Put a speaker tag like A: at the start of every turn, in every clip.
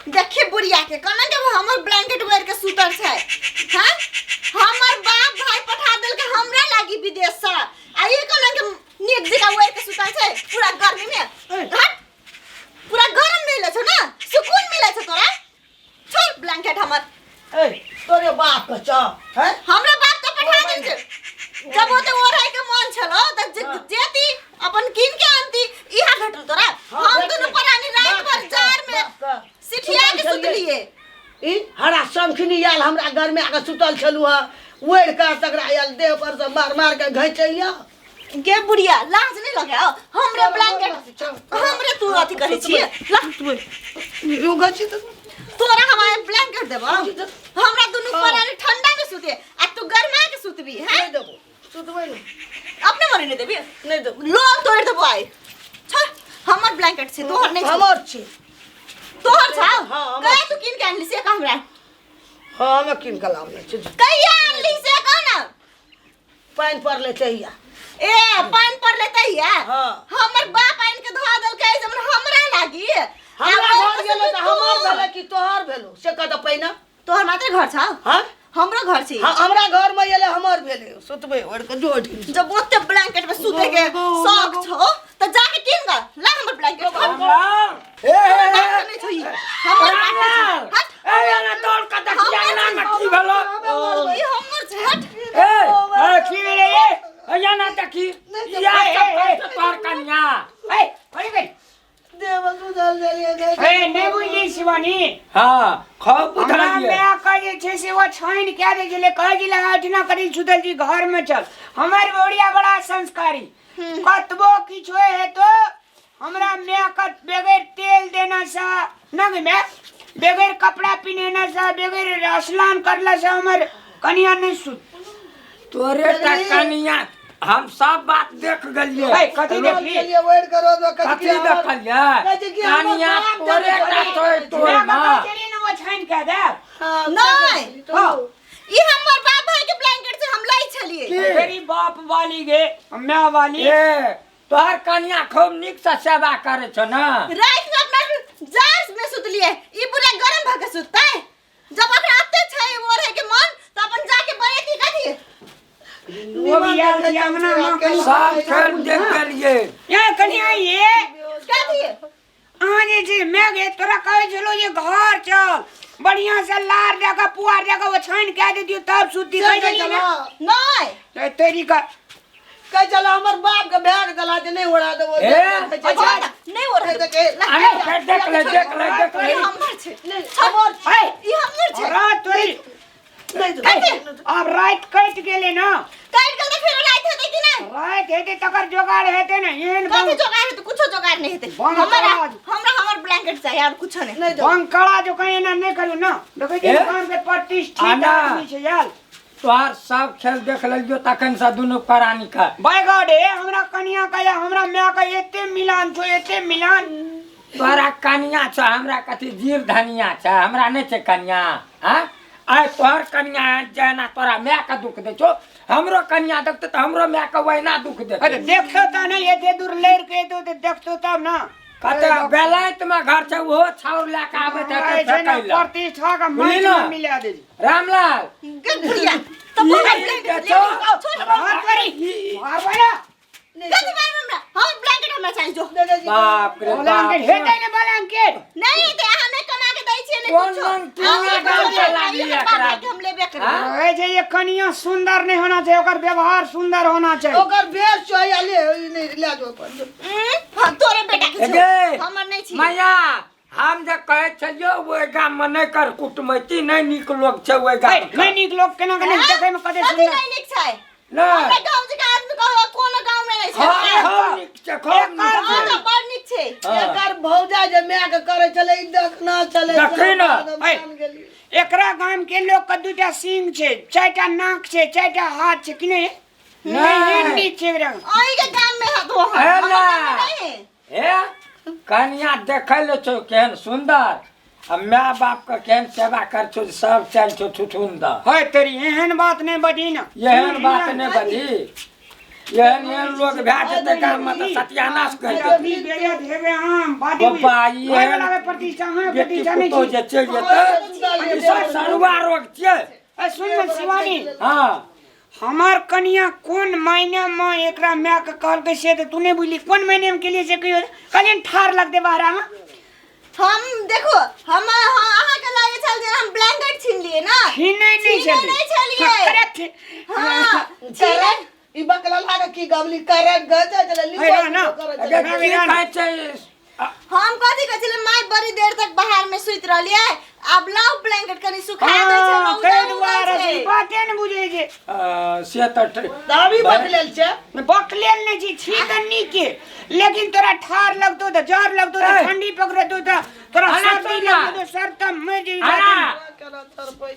A: देखी बुढ़िया के कोना के हमर ब्लैंकेट ओढ़ के सुतल छै। हां, हमर बाप भाई पठा देलके हमरा लागी विदेश से, आ ई कोना के नीक जगह ओढ़ के सुतल छै पूरा गर्मी में। हट, पूरा गरम मिले छौ ना, सुकून मिले छौ तोरा। छोड़ ब्लैंकेट हमर।
B: ए तोरे बाप के छ हैं?
A: हमरा बाप के पठा देल छै। जब ओते ओढ़ै के मन छलो त जेती अपन कीन के आनती। इहा भेटल तोरा?
B: हाँ,
A: हम
B: भेटलै।
A: दुनू प्राणी रात
B: बाप
A: भर
B: के,
A: जार में
B: बाप के।
A: सिठिया के
B: सुतल छलियै।
A: सुतलिए।
B: ई हरा शंखिनी आयल हमरा घर में आके सुतल छलू हँ, ओढ़ि कऽ तकरा आयल देह पर से मार मार के घैचैया।
A: गे बुढ़िया, लाज नहीं लगे हो? हमरे ब्लैंकेट हमरे तू अथी करै छी? ला।
B: यो घची तऽ
A: तोरा हम आइ ब्लैंकेट देबो। हमरा दुनू प्राणी ठंडा में सुते आ तू गरमा के सुतबी हैं?
B: नहि देबो, सुतबै नहि।
A: अपने मरे नहीं देबी?
B: नहि देबो।
A: लोल तोड़ देबो आइ। छोड़, हमर ब्लैंकेट छै, तोहर नहीं छै।
B: हमर छै।
A: तोहर छौ?
B: हाँ, हमर।
A: कहिया तू कीन के आनली से कह हमरा।
B: हाँ, हमे कीन के लाबले छी।
A: कहिया आनली से कह ना।
B: पानि पड़लै तहिया।
A: ए पानि पड़लै तहिया?
B: हाँ।
A: हमर बाप आनि के धऽ देलकै जब हमरा लागी।
B: हमरा
A: आ
B: घर गेलै तऽ
A: तू।
B: हमर भेलै कि तोहर भेलो से कह तऽ पहिने।
A: तोहर मात्र घर छौ?
B: हाँ?
A: हमरो घर छी।
B: हाँ, हमरा घर में एलै हमर भेलै, सुतबै ओढ़ के जोड़।
A: जब ओते ब्लैंकेट में सुते के शौक छौ त जाके कीन ग, ला हमर ब्लैंकेट।
C: ए,
A: हमर बाप के नहीं छौ ई, हमर बाप के छौ। हट।
C: ए एना दौड़ के देखिया अंगना में की भेलो।
A: ई हमर छै, हट।
C: ए ए की भेलै? ए एना देखी या सब करै छौ तोहर कनिया।
D: ए अरे गई
B: देव सुतल छलियै।
D: ए नहि बुझली शिवानी?
C: हाँ, खूब
D: हमरा
C: बुझलियै।
D: माय के जे छै से ओ छानि कए दै छलै, कहै छलै अहिठिना करी सुतल छी, घर में चल। हमर बौड़िया बड़ा संस्कारी, कतबो किछु हेतो हमरा माय के बगैर तेल देना से न गे माय, बगैर कपड़ा पिन्हेना से, बगैर स्नान करला से हमर कनिया नहीं सुत।
C: तोरे टा कनिया, हम सब बात देख गेलियै।
D: ए, कथी देखली?
B: चलिए ओढ़ के रोज
C: कथी देखलियै?
B: कहै छै कि हमर
C: कनिया
B: बाप
C: तोरे टा तोरे तोर
D: माय के
C: माँ।
D: कहै छलियै ने ओ छानि कए देब।
A: नहीं।
D: हाँ।
A: ई हमर बाप भाई के ब्लैंकेट से हम लै छलिए।
C: की?
D: तेरी बाप वाली गे माय वाली।
C: ए तोहर कनिया खूब नीक से सेवा करे छौ ना?
A: रात में अपना जार में सुतलिए, ई पूरा गरम भ के सुततै। जब ओकरा आते छै ओढ़े के मन त अपन जाके बनेती कथी।
D: वो भी आयल छै अंगना में कनि।
C: सब खेल देख गेलियै।
D: ए कनिया ये
A: कथी?
D: अहाँ जे छै माय गे, तोरा कहै छलौ जे घर चल, बढ़िया से लार दए कऽ पुआर दए कऽ ओछाइन कए देतियौ तब सुतती, कहै छलियै ने?
A: नहीं।
D: ए, तेरी का
B: कहै छलै हमर बाप के भए गेला जे नहि ओढ़ा देबो।
C: ए?
A: अच्छा, नहीं ओढ़े
B: देखे।
C: अरे फेर देख ले, देख ले, देख ले।
A: ई हमर छै।
B: नहि, हमर छै।
D: ए,
A: ई हमर छै।
D: रात तोरी
B: नहि देबो।
D: आब राति कटि गेलै ना।
A: कटि गेल तऽ फेरो राति हेतै कि नहि?
D: राति हेतै तकर जोगाड़ हेतै ने। एहन
A: कथी जोगाड़ हेतै? कुछो जोगाड़ नहि हेतै।
D: बंग
A: हमरा
D: कड़ा।
A: हमरा हमर ब्लैंकेट चाही और कुछो नहि।
B: नहि देबो।
D: बंकड़ा जो कहीं एना नहि करू ना, देखै छियै
C: ए?
D: गाम के प्रतिष्ठित
C: आना।
D: आदमी छै यार।
C: तोहर सब खेल देख लेलियो तखन से दुनू प्राणी के।
D: बाय गॉड, ए हमरा कनिया के या हमरा माय के एते मिलान छौ, एते मिलान।
C: तोहरा कनिया छौ, हमरा कथी जीर धनिया छै? हमरा नहि छै कनिया? हाँ, आइ तोहर कनिया जेना तोरा माय के दुख दै छौ, हमरो कनिया देखतै तऽ हमरो माय के वहिना दुख देतै।
D: अरे देखतो तऽ नहि, एते दूर लड़ि के एतौ तऽ देखतो तब ना।
C: कते बेलायत में घर छै, ओहो छाउर लए के आबैत हेतै
D: छै ने,
C: फेकै लए।
D: प्रतिष्ठा के
C: बुझली
D: माटि
C: ना?
D: में मिला दे।
C: रामलाल
A: गे बुढ़िया तऽ
C: ई
A: बहुत
C: देखो।
A: छोड़।
D: हाथ करी मार बना।
A: कथी मारब हमरा? हमर ब्लैंकेट हमरा चाही जो।
C: बाप रे बाप।
D: ब्लैंकेट हेतै ने ब्लैंकेट?
A: नहीं हेतै, अहाँ नहि कमा के दै छियै नहि
C: कोन
A: कुछो।
C: रंग किनिया
A: हम
C: गाम से
A: लेबे
C: लागी
A: करबै,
C: एकरा?
A: बाप के हम लेबे करबै।
C: हाँ?
D: कहै छै जे कनिया सुंदर नहीं होना चाहिए, ओकर व्यवहार सुंदर होना चाहिए।
B: ओकर भेष छौ या ले, ई नहि ले जो अपन।
A: हम तोरे बेटा के छौ,
C: गे,
A: हमर नहि छी।
C: मैया, हम जे कहै छलियौ ओहि गाम में नहि कर कुटमैती, नहि नीक लोक छै ओहि गाम के।
D: नहीं नीक लोग केना केना
A: हाँ?
D: देखै में कते
A: कथी
D: सुंदर।
A: नहि नीक छै?
C: नहि।
A: हमरा गाँव जकाँ आदमी कहो कोनो गाँव में नहि छै।
C: हाँ, खूब नीक छै, खूब नीक
A: हाँ,
C: छै।
A: तऽ बड़ नीक छै।
C: हाँ।
B: एकर भौजा जे माय के करै छलै ई देखना छलै।
C: देखी ना।
B: हम जान गेलियै।
D: एकरा गाम के लोग के दूटा सींग छै, चारिटा नाक छै, चारिटा हाथ छै कि नहीं?
C: नहीं।
D: नहीं नीक छै एकरा।
A: अहीं के गाम में हत वो
C: हे
A: हमर
C: ना।
A: गाम में नहीं है।
C: हे कनिया देखै ले छौ केहन सुंदर, आ my बाप के केहन सेवा कर छौ, सब चल छौ थुथुन द।
D: है तेरी एहन बात नहीं बजी ना।
C: एहन बात नहीं बजी। एहन एहन लोग भए जेतै गाम में तऽ सत्यानाश कहि देतै।
D: अभी बेइज्जत हेबे हम बाटी
C: बप्पा, ई
D: घर
C: एहन
D: वाला के प्रतिष्ठा अहाँ
C: बेटी
D: प्रतिष्ठा नहीं
C: पुतोह
D: छी
C: जे चलि जेतै ई सब सरुआ रोग छियै।
D: ए, सुन ने शिवानी
C: हँ
D: हमर कनिया कोन महीना में एकरा माय के कहलकै से तऽ तू नहि बुझली कोन महीने में केलिए से कहियो कहलियन ठार लगतै बहरा में
A: हम देखो हम हाँ अहाँ के लागे छल जे हम ब्लैंकेट छीन लिए ना
D: छीनै नहि
A: छीनै
D: छलै
A: नहि छलियै।
D: करेक्ट
A: हाँ छीनै
B: ई बकला लागे की गबली करे गजे चले
D: हे ना, ना।
C: अगे की कहै छै
A: हम कथी कहै छलियै माय बड़ी देर तक बाहर में सुति रहलियै आब लाउ ब्लैंकेट कनी सुखा दै छै
D: हाँ,
A: रौदा
D: ताहि
A: उगल
D: दुआरे
A: छै।
D: से बाते ने बुझै छै
C: से तऽ
B: अभी बकलेल छै
D: बकलेल नहि छी छी तऽ नीके लेकिन तोरा ठार लगतो तऽ जर लगतो तऽ
C: ए।
D: ठंडी पकड़तो तऽ तोरा
C: अना
D: सर्दी
C: सुन ना।
D: लगतो सर तऽ मरि जेबही।
C: अना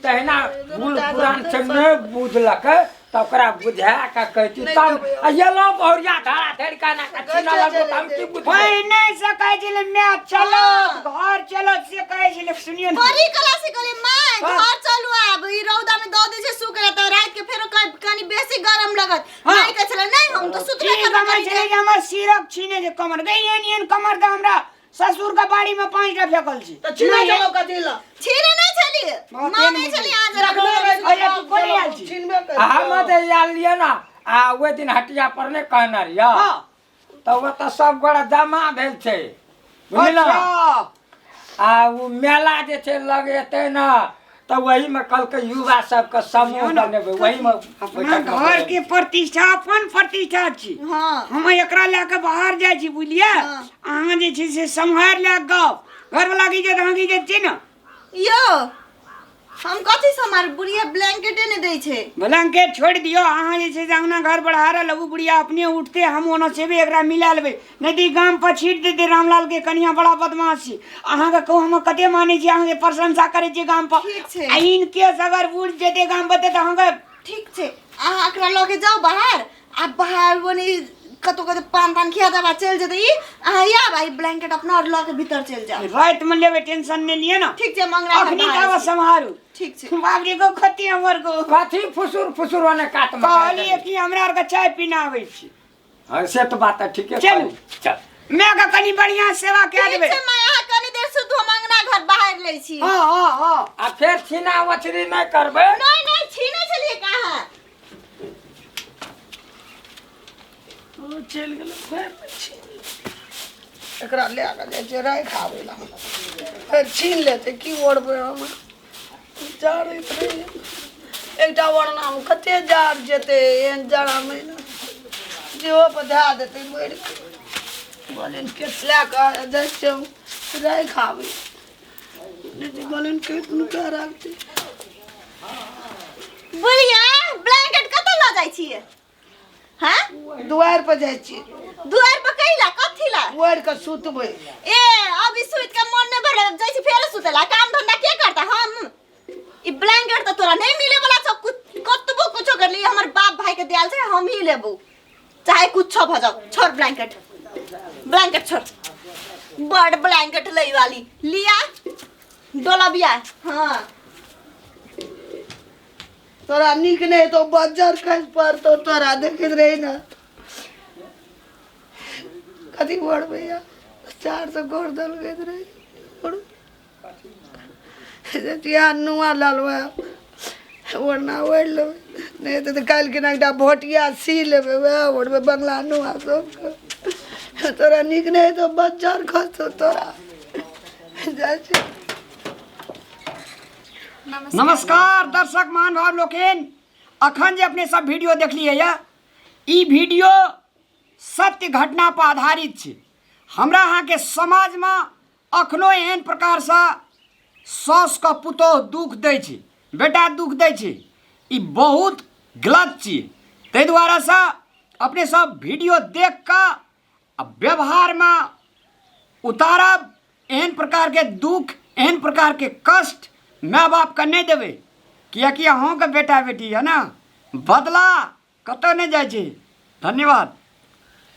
C: तहिना बूढ़ पुरान छै नहि बुझलक तऽ ओकरा बुझा कऽ कहती तब आ एलहुँ बहुरिया धरा धरि कऽ एना कऽ छीनऽ लगबो तऽ हम की बुझबै
D: पहिने से कहै छलै माय चलो घर चलो से कहै छलै सुनियो ने
A: बड़ी कला से कहलियै माय
D: हाँ।
A: घर चलू आब ई रौदा में दऽ दै छै सुख तऽ राति के फेरो कनी बेसी गरम लगत
D: हाँ।
A: माय कहै छलै नहि हम तऽ सुतबे
D: की
A: करबै
D: कमर
A: कनी
D: छलै
A: देर।
D: जे हमर सिरक छीने जे कमर गई एहन एहन कमर तऽ हमरा ससुर के बाड़ी में 5 टा फेकल छी
B: तऽ छीनै चलो कथी लए
A: छीने नहि छलियै
D: बाते
A: माँ
D: नहि
A: नहि छलियै अहाँ
B: रखने
A: जरा
B: रहै
D: अरे तू कोन आयल छी?
B: छिनबे
C: आ हम
B: करै
C: जे आयल रहियै ने आ ओहि दिन हटिया पर नहि कहने रहियै
D: हाँ।
C: तऽ ओतऽ सब गोरा जमा भेल छै बुझल
D: अच्छा
C: आ ओ मेला जे छै लगेतै ने तऽ ओहीमे कहलकै युवा सबके समूह बनेबै ओहीमे
D: अपना घर के प्रतिष्ठा अपन प्रतिष्ठा छी
A: हाँ
D: हम एकरा लए कऽ बाहर जाइ छी बुझलियै
A: हाँ।
D: अहाँ जे छै से सम्हारि लए गप घरवला की इज्जत अहाँके इज्जत छै ने
A: यो हम कथी से हमार बुढ़िया ब्लैंकेटे नहीं दै छै
D: ब्लैंकेट छोड़ि दियौ अहाँ जे छै से अङ्गना घर बढ़ारल लगू बुढ़िया अपने उठते हम ओना सेबे एकरा मिला लेबै नहि तऽ ई गाम पर छीट देतै रामलाल के कनिया बड़ा बदमाश छै अहाँके कहू हम कते मानै छी अहाँके प्रशंसा करै छी गाम पर
A: ठीक छै।
D: आ इनकेस अगर बुझ जेतै गाम पर तऽ अहाँके
A: ठीक छै अहाँ एकरा लऽ के जाउ बाहर आ बाहर बनी कतौ कतौ पान तान खिया देबा चलि जेतै ई अहाँ आयब आ ई ब्लैंकेट अपना और लऽ के भीतर चलि जाउ
D: राति में लेबै टेंशन नहि लिअ ने
A: ठीक छै मंगरा
D: अखनी ताबा सम्हारू
A: ठीक छै
D: बाप रे गो खती हमर गो
C: कथी फुसुर फुसुर ओने कात में
D: कहलिए कि हमरा आरके चाय पीना आबै छी
C: हाँ से तो बात है ठीके
D: चलू।
C: कहली। चल
D: मैं के कनी बढ़िया सेवा कए
A: ठीक
D: देबै
A: छै माय अहाँ कनी देर सुतू हम अंगना घर बाहर लै छी
D: हाँ हाँ हाँ
C: आ फेर छीना ओछरी नहि करबै
A: नहीं नहीं छीने छलियै कहाँ
B: ओ चलि गेलै फेर छीन लेतै। एकरा लए कऽ जाइ छियै राखि आबै लए फेर छीन लेतै की ओढ़बै हम जाड़ैत रहैए एकटा ओढ़नामे कते जाड़ जेतै एहन जाड़ा महिना देहो पर धए देतै मरि कऽ बोलेन के लए कऽ जाइ छियै हम राखि आबै बोलेन के नुका राखतै
A: बुढ़िया ब्लैंकेट कतऽ लऽ जाइ छियै हाँ
B: दुआरि पर जाइ छियै
A: दुआर पर कैला कथी ला
B: ओढ़ि कऽ सुतबै
A: ए अभी सुति के मन नहीं भरल जाइ छी फेर सुतेला काम धंधा के करता हम ई ब्लैंकेट तऽ तोरा नहीं मिले वाला छौ कुछ कतबो कुछो कर ली हमर बाप भाई के दियाल छै हम ही लेबू चाहे कुछो भ जाओ छोड़ ब्लैंकेट ब्लैंकेट छोड़ बड़ ब्लैंकेट लै वाली लिया डोलबिया हाँ
B: तोरा नीक नहि हेतौ बज्जर खसि पड़तौ तोरा देखैत रही ने कथी ओढ़बै 400 गोड़ दलबैत रही जतिया नुआ लऽ लेबै ओढ़ना ओढ़ि लेबै नहि हेतै तऽ काल्हि खिना एकटा भोटिया सी लेबै वएह ओढ़बै बंगला नुआ सबके तोरा नीक नहि हेतौ बज्जर खसतौ तोरा जाइ छी
D: नमस्कार दर्शक महानुभाव लोकनि अखन जे अपने सब वीडियो देखलियै यऽ ई वीडियो सत्य घटना पर आधारित छै हमरा अहाँके समाजमे अखनो एहन प्रकारसँ सासुके पुतोहु दुख दै छै बेटा दुख दै छै ई बहुत गलत छियै ताहि दुआरेसँ अपने सब वीडियो देख कऽ आ व्यवहारमे उतारब एहन प्रकारके दुख एहन प्रकारके कष्ट माय बापके नहि देबै किएकि अहूँके बेटा बेटी यऽ ने बदला कतहु नहि जाइ छै धन्यवाद।